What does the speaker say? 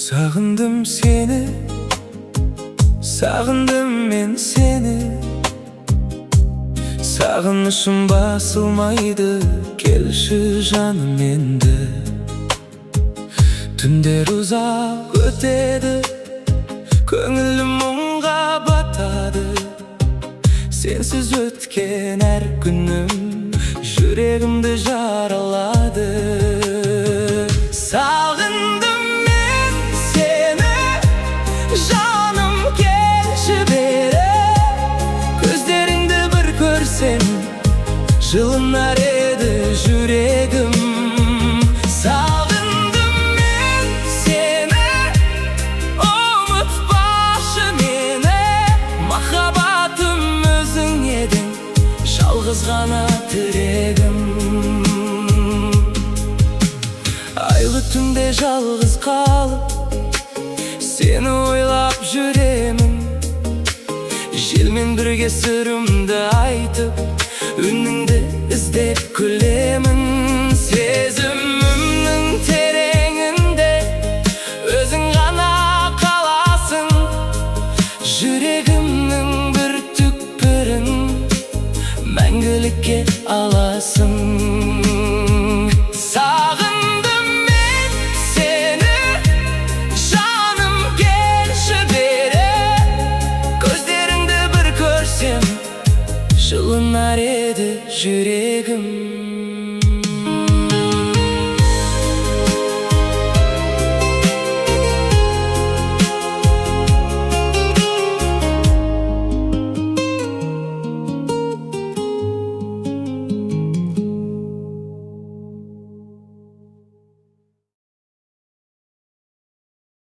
Сағындым сені, сағындым мен сені. Сағынышым басылмайды, келші, жаным, енді. Түндер ұзақ өтеді, көңілім мұңға батады. Сенсіз өткен әр күнім жүрегімді жаралады. Сағындым мен сені, жаным, келші бері. Көздеріңді бір көрсем, жылынар еді жүрегім. Сағындым мен сені, ұмытпашы мені. Махаббатым өзің едің, жалғыз ғана тірегім. Айлы түнде жалғыз қалып, сені ойлап жүремін. Желмен бірге сырымды айтып, үніңді іздеп күлемін.